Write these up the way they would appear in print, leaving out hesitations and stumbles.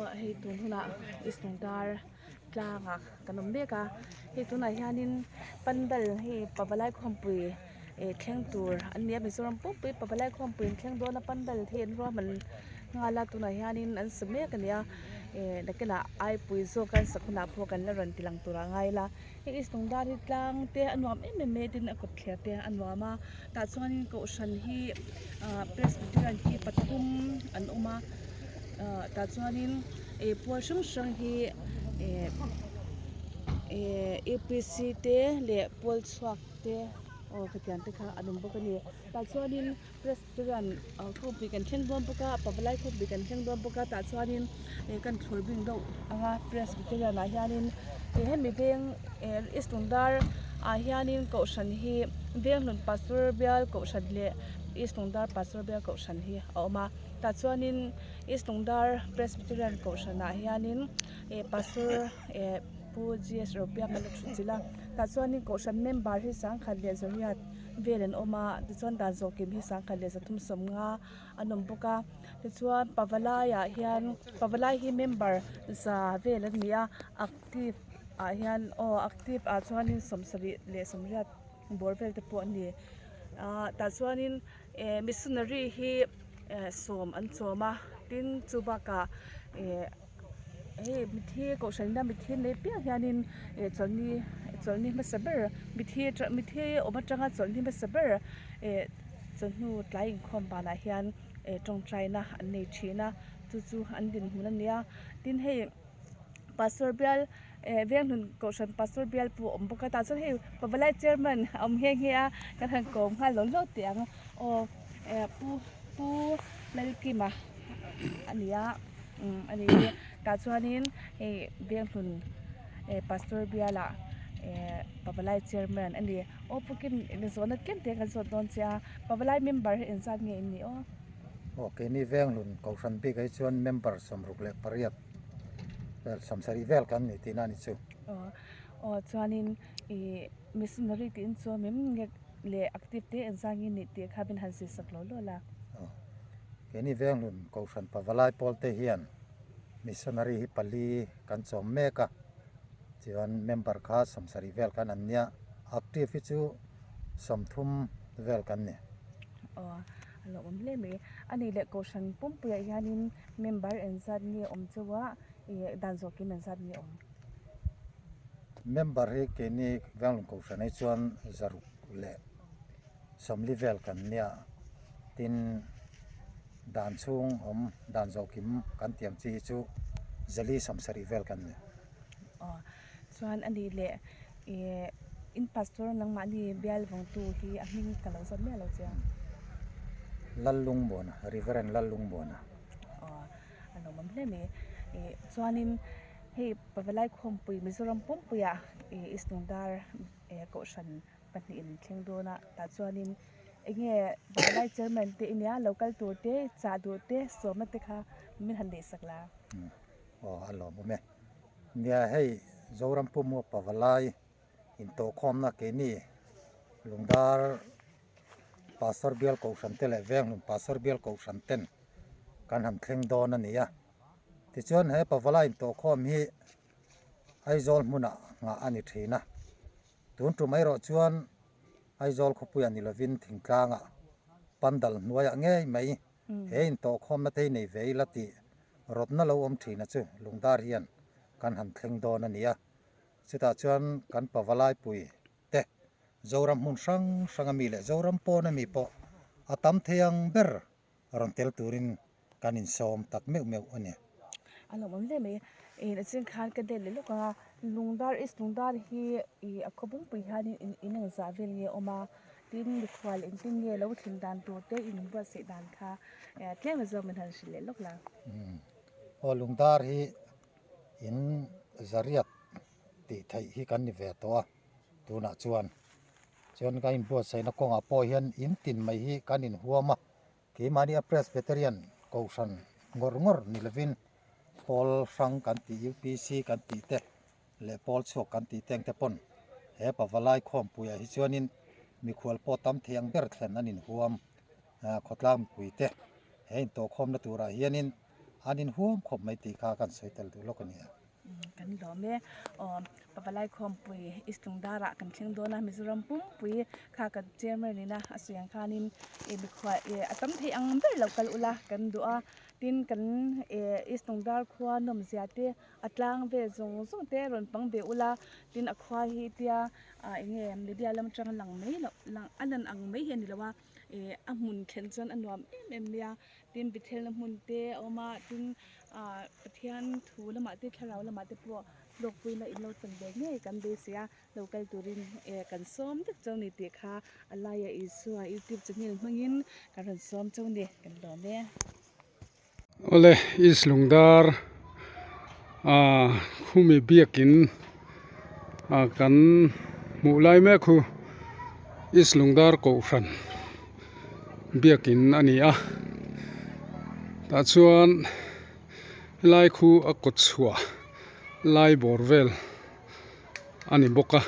Aw hei tun hunah East Lungdar tlangah kan awm mek a hei tunah hianin pandal hei pavalai khawmpui ih thleng tur an ni a Mizoram pumpui pavalai khawmpui an thleng dawn a pandal hi an ruahman nghal a tunah hianin an sa mek a ni a ih nakinah aipui zawk a an sak hunah pawh kan la rawn ti lang tur ah ngai ila hei East Lungdar hi tlang te a nuam em em mai a tin a kawt thler te a nuam a tah chuanin kohhran hi ah Presbyterian hi pathum an awm a ah tah chuanin ih pawl hrang hrang hi eh eh U P C te leh pawl chhuak te aw khatiang te kha an awm bawk a ni tah chuanin Presbyterian ah khawmpui kan thleng dawn bawk a pavalai khawmpui kan thleng dawn bawk a tah chuanin ih kan thlawr bing deuh ang a Presbyterian ah hianin ih hemi veng eh East Lungdar ah hianin kohhran hi Venghlun Pastor bial kohhran leh East Lungdar Pastor bial kohhran hi a awm a tah chuanin East Lungdar Presbyterian kohhran ah hianin ih Pastor eh Pu G S Ropianga la thu chilh a tah chuanin kohhran member hi sangkhat leh zariat vel an awm a tichuan dan zawh kim hi sangkhat leh zathum sawmnga an awm bawk a tichuan pavalai ah hian pavalai hi member za vel an ni a active ah hian aw active ah chuanin sawmsarih leh sawmriat bawr vel te pawh an ni ah tah chuanin eh missionary hi eh sawm an chawm a tin chu bakah eh. Hei mithi kohhran ina mithi nei piang hianin ih chawlhni chawlhni hmasa ber mithi atang mithi awm atanga chawlhni hmasa ber ih chawhnu tlai inkhawm banah hian ih tawngtaina an nei thin a chu chu an dinhmun a ni a tin hei pastor bial eh venghlun kohhran pastor bial pawh a awm bawk a tah chuan hei pavalai chairman a awm nghe nghe a kan han kawm nghal law hlawk teh ang aw eh pu pu Lalkima a ni a. Umm a ni tah chuanin hei Venghlun eh pastor bialah eh pavalai chairman a ni aw pu Kim zawhna tlem te kan zawt dawn che a pavalai member hi engzat nge in nih aw? Aw keini Venghlun kohhran bik ah hi chuan member 68 vel 70 vel kan ni tihna a ni chu. Aw aw chuanin ih missionary tih in chuan mim nge leh active te engzat nge nih tih kha min han zir sak lo law la. Aw. Keini Venghlun Kohhran Pavalai pawlte hian Missionary hi pali kan chawm mek a, chuan member kha 70 vel kan an nia, active hi chu 30 vel kan ni. Aw, a lo awm hle mai. A nih leh Kohhran pumpuiah hianin member engzat nge awm chauh a, ih dan zawh kim engzat nge awm? Member hi keini Venghlun Kohhran hi chuan 600 leh 40 vel kan nia tin dan chhung awm dan zawh kim kan tih ang chi hi chu zali 70 vel kan ni. Aw chuan a nih leh ih in pastor nangmahni bial vawngtu hi a hming ka lo zawt miah lo che a. Lallungmuana, Reverend Lallungmuana. Aw a lawmawm hle mai ih chuanin hei Pavalai khawmpui Mizoram pumpuiah ih East Lungdar eh kohhran pahnih in thleng dawn a tah chuanin eng nge vanlai chairman te i nia lo kal tur te chah duh te sawmna te kha min han neih sak la. Aw a lawm awm e. Nia hei Zoram Pumua Pavalai intawhkhawmna keini Lungdar Pastor Bial Kohhran te leh Venghlun Pastor Bial Kohhran ten kan han thleng dawn a ni a. Tichuan he Pavalai intawhkhawm hi Aizawl hmunah nghah a ni thin a. Tun tum erawh chuan Aizawl khawpuiah ni lovin thingtlangah pandal hnuaiah ngei mai he intawhkhawmna te hi nei ve ila tih rawtna lo awm thin a chu Lungdar hian kan han thleng dawn a ni a. Chutah chuan kan Pavalaipui te Zoram hmun hrang hrang ami leh Zoram pawn ami pawh a tam thei ang ber rawn tel turin kan insawm tak meuh meuh a ni. A lo awm hle mai. Ih a chin khan ka det leh lawk ang a, Lungdar East Lungdar hi ih a khaw pumpuii hianin in in ang zah vel nge a awm a, tin mikhual engtin nge lo thlin dan tur te in buatsaih dan kha tlem a zawk min han hrilh leh lawk la. Aw Lungdar hi in zariat tih theih hi kan ni ve tawh a tunah chuan chuan kan inbuatsaihna kawngah pawh hian in tin mai hi kan inhuam a. Keimahni a Presbyterian Kohhran ngawr ngawr ni lovin pawl hrang kan tih UPC kan tih te leh pawl chhuak kan tih te ang te pawn he Pavalai khawmpuiah hi chuanin mikhual pawh tam thei ang ber thlen an inhuam khawtlang mipui te he intawhkhawmna turah hianin. An inhuam khawp mai tih kha kan sawi tel duh lawk a ni a. Kan lawm e. Aw Pavalai Khawmpui East Lungdarah kan thleng dawn a, Mizoram pumpui kha kan chairman ina a sawi ang khanin ih mikhual ih a tam theih ang ber lo kal ula kan duh a, tin kan ih East Lungdar khua nawmzia te a tlang vel zawng zawng te rawn pang ve ula, tin a khua hi tia ah eng nge media lam atanga lang mai loh lang a lan ang mai hi a ni lo a, ih a hmun thlen chuan a nuam em em mai a. Tin Bethelna hmun te a awm a, tin ah Pathian thu lamah te thlarau lamah te pawh hlawkpuina in lo chan ve ngei kan beisei a, lo kal turin eh kan sawm vek chauh ni tih kha a laia Isua youtube channel hmangin kan rawn sawm chauh ni kan lawm e. Awle East Lungdar ah khumi biakin ah kan hmuh lai mek hu East Lungdar kohhran. Biakin a ni a tah chuan helai khu a kawt chhuah lai bawr vel a ni bawk a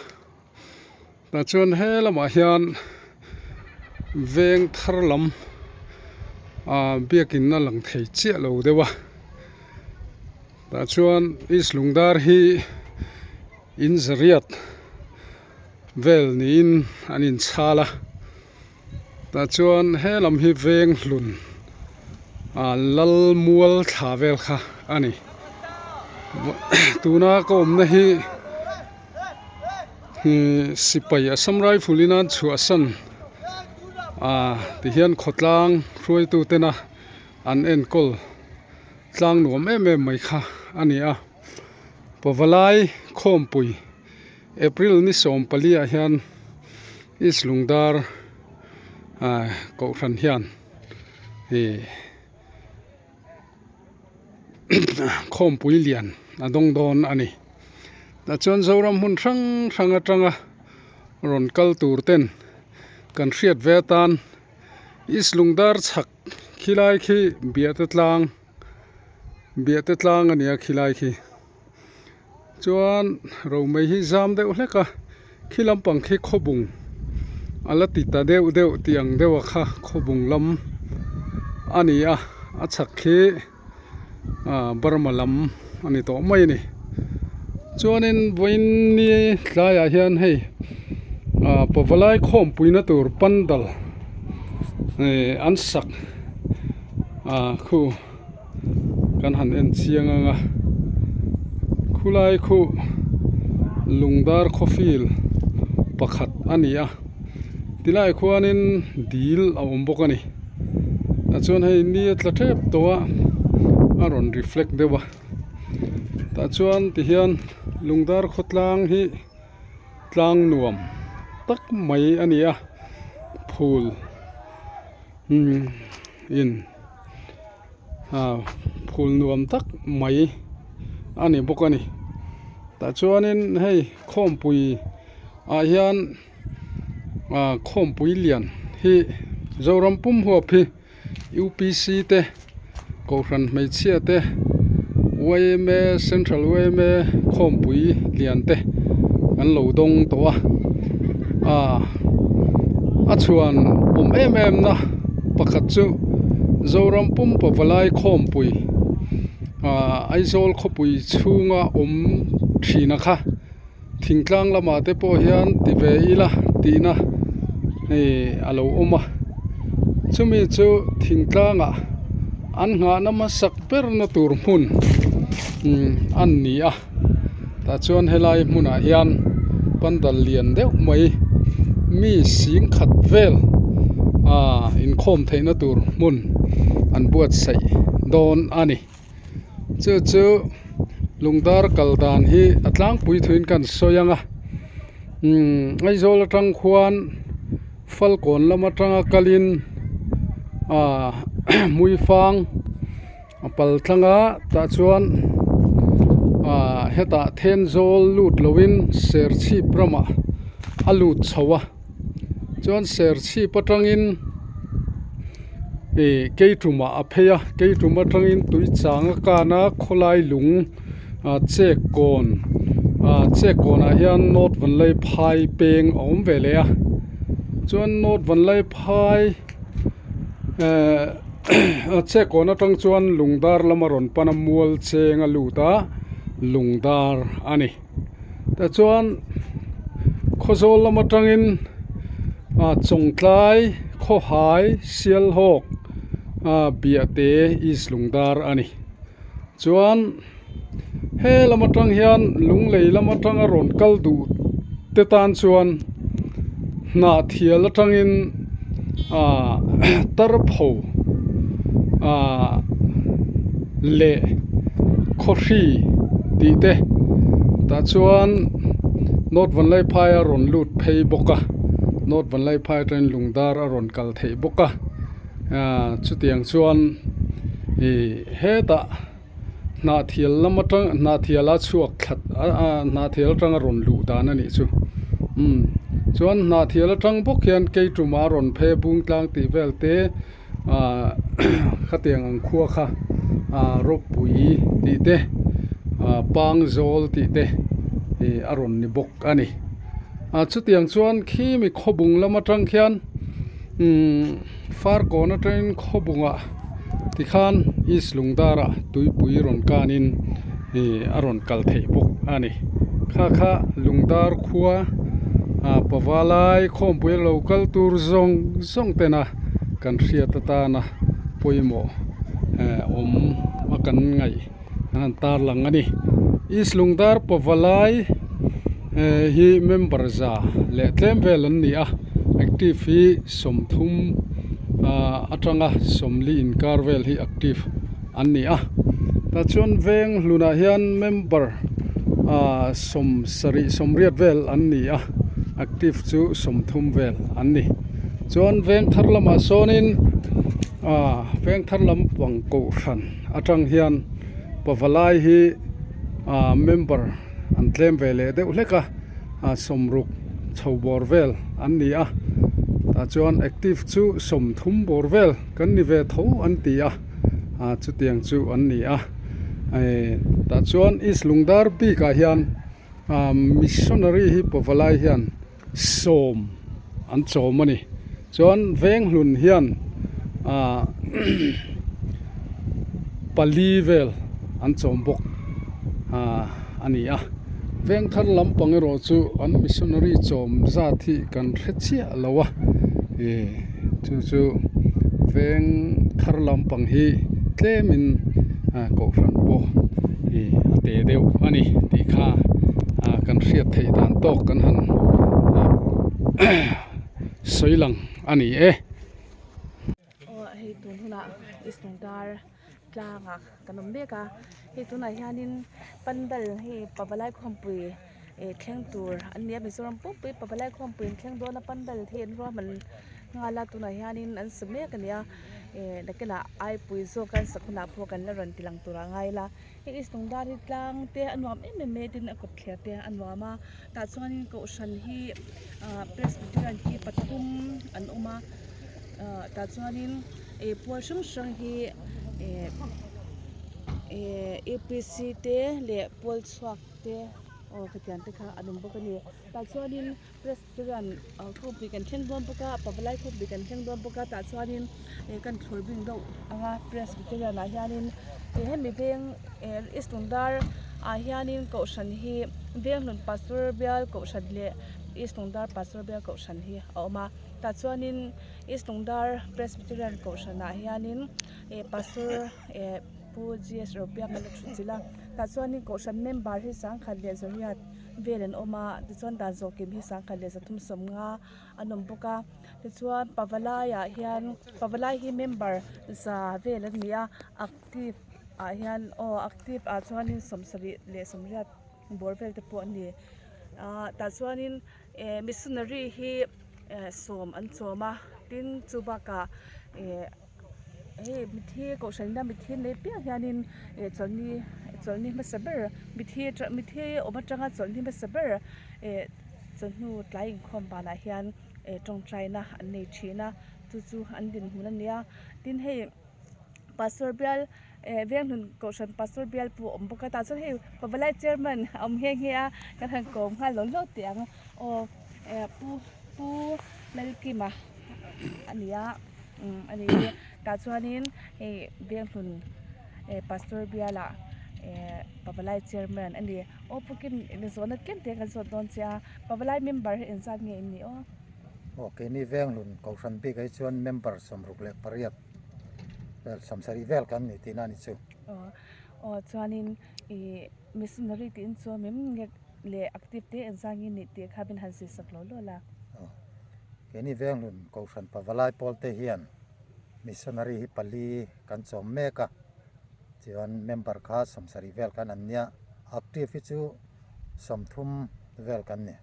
tah chuan he lamah hian veng thar lam ah biakin a lang thei chiah lo deuh a tah chuan east lungdar hi in zariat vel niin an inchhal a. Tah chuan he lam hi veng hlun ah lal mual thla vel kha a ni tuna ka awmna hi ihh sipai assam rifle in an chhuahsan ah tihian khawtlang hruaitu tena an enkawl tlang nuam em em mai kha a ni a pavalai khawmpui. April ni 14 ah hian East Lungdar ah kohhran hian ih khawmpui lian a dawng dawn a ni tah chuan Zoram hmun hrang hrang atanga rawn kal tur ten kan hriat ve atan East Lungdar chhak khilai khi Biate tlang Biate tlang a ni a khilai khi. Chuan romei hi zam deuh hlek a khi lampang khi khawbung a la ti ta deuh deuh tih ang deuh a kha khawbung lam a ni a a chhak khi ah Burma lam a ni tawh mai a ni chuanin vawiin ni tlaiah hian hei ah pavalai khawmpuina tur pandal eh an sak ah khu. Kan han en chiang ang a, khulai khu lungdar khawfil pakhat a ni a, tilai khuanin dil a awm bawk a ni tah chuan hei ni a tla tep tawh a a rawn reflect deuh a tah chuan tihian lungdar khawtlang hi tlang nuam tak mai a ni a phul umm in. Ah phul nuam tak mai a ni bawk a ni tah chuanin hei khawmpui ah hian ah khawmpui lian hi Zoram pum huap hi U P C te kohhran hmeichhia te yma central yma khawmpui lian te an lo dawng tawh a ah a chhuan awm em em na pakhat chu Zoram pum pavalai khawmpui ah Aizawl khawpui chhunga awm thin a kha thingtlang lamah te pawh hian ti ve ila tihna hei a lo awm a chumi chu thingtlangah an nghahna hmasak berna tur hmun umm a ni a tah chuan helai hmunah hian pandal lian deuh mai mi sing khat vel ah inkhawm theihna tur hmun an buatsaih dawn a ni. Chu chu lungdar kal dan hi a tlangpui thuin kan sawi ang a umm Aizawl atang khuan Falkawn lam atanga kalin ah Hmuifang a pal tlang a tah chuan ah hetah Thenzawl lut loin Serchhip ramah a lut chho a. Chuan serchhip atangin ih keitumah a phei a keitum atangin tui chang a kan a khawlai lung ah chek kawn ah chek kawnah hian north vanlai phai peng a awm ve leh a chuan north vanlai phai ehh. Chekawn atang chuan Lungdar lama rawn pan a mual cheng a lut a Lungdar a ni. Tichuan Khawzawl lam atangin ah Chawngtlai Khawhai Sialhawk ah Biahte East Lungdar a ni. Chuan he lam atang hian Lunglei lam atanga rawn kal duh te tan chuan Hnahthial atangin ah Tarpho ah leh Khawhri tih te tah chuan North Vanlaiphai a rawn lut phei bawk a North Vanlaiphai atangin Lungdar a rawn kal theih bawk a ah chutiang chuan ih. Hetah hnahthial lam atang hnahthial a chhuak thlat a hnahthial atanga rawn luh dan a nih chu umm chuan hnahthial atang bawk hian keiṭuma rawn phei bung tlang tih vel te ah khatiang ang khua kha ah rawpui tih te ah pangzawl tih te ih a rawn ni bawk a ni ah chutiang chuan khimi khawbung lam atang khian umm. Farkawn atangin khawbungah tikhan East Lungdarah tuipui rawn kanin ih a rawn kal theih bawk a ni. Kha kha Lungdar khua ah pavalai khawmpui a lo kal tur zawng zawng tena kan hriat atana pawimawh eh awm a kan ngaih. An han tar lang a ni. East Lungdar Pavalai eh hi member za leh tlem vel an ni a, active hi 30 ah atanga 40 inkar vel hi active an ni a. Tah chuan veng hlunah hian member ah 70 80 vel an ni a, active chu 30 vel an ni. Chuan veng thar lamah sawnin ah veng thar lampang kohhran. Atang hian pavalai hi ah member an tlem ve leh deuh hlek a ah sawmruk chho bawr vel an ni a tah chuan active chu 30 bawr vel kan ni ve tho an ti a ah chutiang chu an ni a eh tah chuan East Lungdar bik ah hian ah missionary hi pavalai hian. 10 an chawm a ni. Chuan Venghlun hian ah pali vel an chawm bawk ah a ni a. Vengthar lampang erawh chu an missionary chawm zat hi kan hre chiah lo a ih chu chu Vengthar lampang hi tlemin ah kohhran pawh ih a te deuh a ni tih kha ah kan hriat theih dan tawk kan han sawi lang a ni e. Aw hei tun hunah East Lungdar tlangah kan awm mek a hei tunah hianin pandal hei pavalai khawmpui ih thleng tur an ni a Mizoram pumpui pavalai khawmpui an thleng dawn a pandal hi an ruahman nghal a tunah hianin an sa mek a ni a ih nakinah aipui zawk a an sak hunah pawh kan la rawn ti lang tur a ngai la. Hei East Lungdar hi tlang te a nuam em em mai a tin a kawt thler te a nuam a tah chuanin kohhran hi ah Presbyterian hi pathum an awm a ah tah chuanin ih pawl hrang hrang hi eh eh U P C te leh pawl chhuak te aw khatiang te kha an awm bawk a ni tah chuanin Presbyterian ah khawmpui kan thleng dawn bawk a pavalai khawmpui kan thleng dawn bawk a tah chuanin ih kan thlawr bing deuh ang a Presbyterian ah hianin ih hemi veng eh East Lungdar ah hianin kohhran hi Venghlun Pastor bial kohhran leh East Lungdar Pastor bial kohhran hi a awm a tah chuanin East Lungdar Presbyterian kohhran ah hianin ih Pastor eh Pu G S Ropianga la thu chilh a tah chuanin kohhran member hi 10,000 leh 800 vel an awm a tichuan dan zawh kim hi 10,350 an awm bawk a tichuan pavalai ah hian pavalai hi member za vel an ni a active ah hian aw active ah chuanin 70 leh 80 bawr vel te pawh an ni ah tah chuanin eh missionary hi eh 10 an chawm a tin chu bakah eh. Hei mithi kohhran ina mithi nei piang hianin ih chawlhni chawlhni hmasa ber mithi atang mithi awm atanga chawlhni hmasa ber ih chawhnu tlai inkhawm banah hian ih tawngtaina an nei thin a chu chu an dinhmun a ni a tin hei pastor bial eh Venghlun kohhran pastor bial pawh a awm bawk a tah chuan hei pavalai chairman a awm nghe nghe a kan han kawm nghal law hlawk teh ang aw eh pu pu Lalkima a ni a. Umm a ni hi tah chuanin hei Venghlun eh pastor bialah eh pavalai chairman a ni aw pu Kim zawhna tlem te kan zawt dawn che a pavalai member hi engzat nge in nih aw? Aw keini Venghlun kohhran bik ah hi chuan member 68 vel 70 vel kan ni tihna a ni chu. Aw aw chuanin ih missionary tih in chuan mem nge leh active te engzat nge nih tih kha min han zir sak lo lo la. Aw Keini Venghlun Kohhran Pavalai pawlte hian Missionary hi pali kan chawm mek a, chuan member kha 70 vel kan an nia, active hi chu 30 vel kan ni.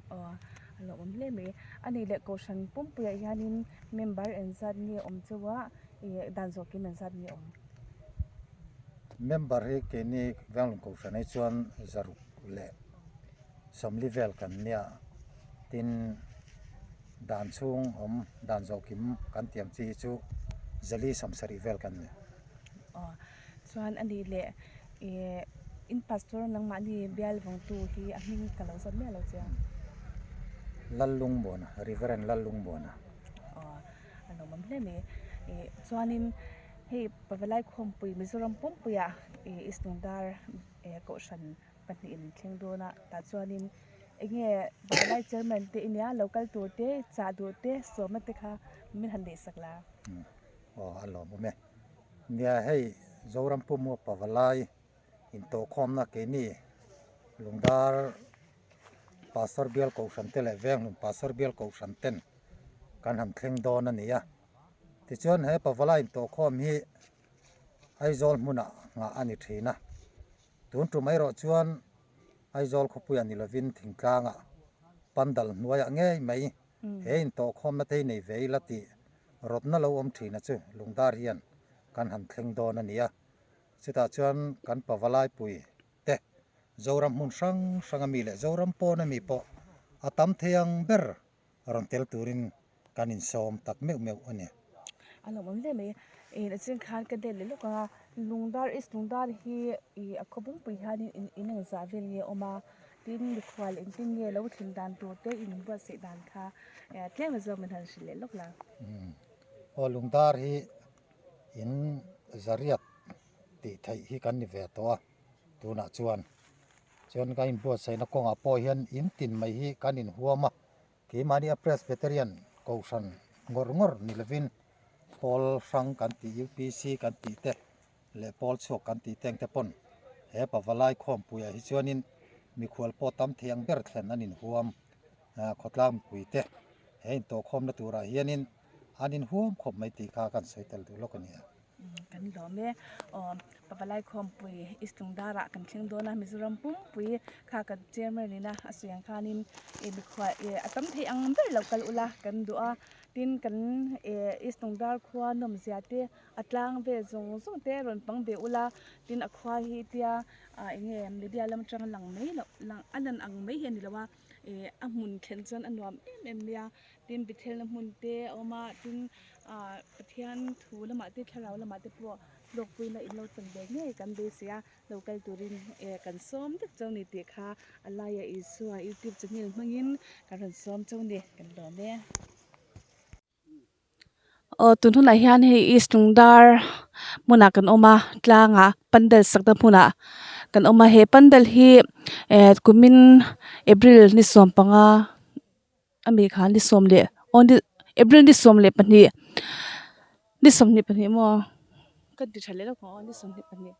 Aw, a lo awm hle mai. A nih leh Kohhran pumpuiah hianin member engzat nge awm cheu a, ih dan zawh kim engzat nge awm? Member hi keini Venghlun Kohhran hi chuan 140 vel kan nia. Tin, dan chhung awm dan zawh kim kan tiang chi hi chu 470 vel kan ni. Aw, chuan a nih leh ih in pastor nangmahni bial vawngtu hi a hming ka lo zawt miah lo che a. Lallungmuana, Reverend Lallungmuana. Aw, a lawmawm hle mai. Ih chuanin hei Pavalai Khawmpui Mizoram pumpuiah ih East Lungdar Kohhran pahnihin thleng dawn a tah chuanin eng nge Pavalai chairman te i nia lo kal tur te chah duh te sawmna te kha min han neih sak la. Aw a lawmawm e. Nia hei Zoram pumua Pavalai intawhkhawmna keini Lungdar Pastor bial Kohhran te leh Venghlun Pastor bial Kohhran ten kan han thleng dawn a ni a. Tichuan he Pavalai intawhkhawm hi Aizawl hmunah nghah a ni thin a. Tun tum erawh chuan Aizawl khawpuiah ni lovin thingtlangah pandal hnuaiah ngei mai he intawhkhawmna te hi nei ve ila tih rawtna lo awm thin a chu Lungdar hian kan han thleng dawn a ni a. Chutah chuan kan Pavalaipui te Zoram hmun hrang hrang ami leh Zoram pawn ami pawh a tam thei ang ber rawn tel turin kan insawm tak meuh meuh a ni. A lo awm hle mai. Ih a ching khan ka det leh lawk ang a, Lungdar East Lungdar hi ih a khaw pumpuii hianin in in ang zah vel nge a awm a, tin mikhual engtin nge lo thlen dan tur te in buatsaih dan kha tlem azawk min han hrilh leh lawk la. Aw Lungdar hi in zariat tih theih hi kan ni ve tawh a tunah chuan chuan kan inbuatsaihna kawngah pawh hian in tin mai hi kan inhuam a. Keimahni a Presbyterian Kohhran ngawr ngawr ni lovin Pawl hrang kan tih UPC kan tih te leh Pawl chhuak kan tih te ang te pawn he Pavalai khawmpuiah hi chuanin mikhual pawh tam thei ang ber thlen an inhuam khawtlang mipui te he intawhkhawmna turah hianin an inhuam khawp mai tih kha kan sawi tel duh lawk a ni a. Kan lawm e. Aw Pavalai Khawmpui East Lungdarah kan thleng dawn a, Mizoram pumpui kha kan chairman ina a sawi ang khanin ih mikhual ih a tam thei ang ber lo kal ula kan duh a, tin kan ih East Lungdar khua nawmzia te a tlang vel zawng zawng te rawn pang ve ula, tin a khua hi tia ah eng nge media lam atanga lang mai loh lang a lan ang mai hi a ni lo a, ih a hmun thlen chuan a nuam em em mai a, tin Bethel-na hmun te a awm a, tin ah Pathian thu lamah te thlarau lamah te pawh hlawkpuina in lo chan ve ngei kan beisei a, lo kal turin eh kan sawm vek chauh ni tih kha a laia Isua youtube channel hmangin kan rawn sawm chauh ni kan lawm e. Aw tun hunah hian hei East Lungdar hmunah kan awm a tlangah pandal sakna hmunah kan awm a he pandal hi eh kumin April ni 15 ami khan ni sawm leh aw ni April ni 12 ni 22 maw ka ti tha leh lawk ang aw ni 22.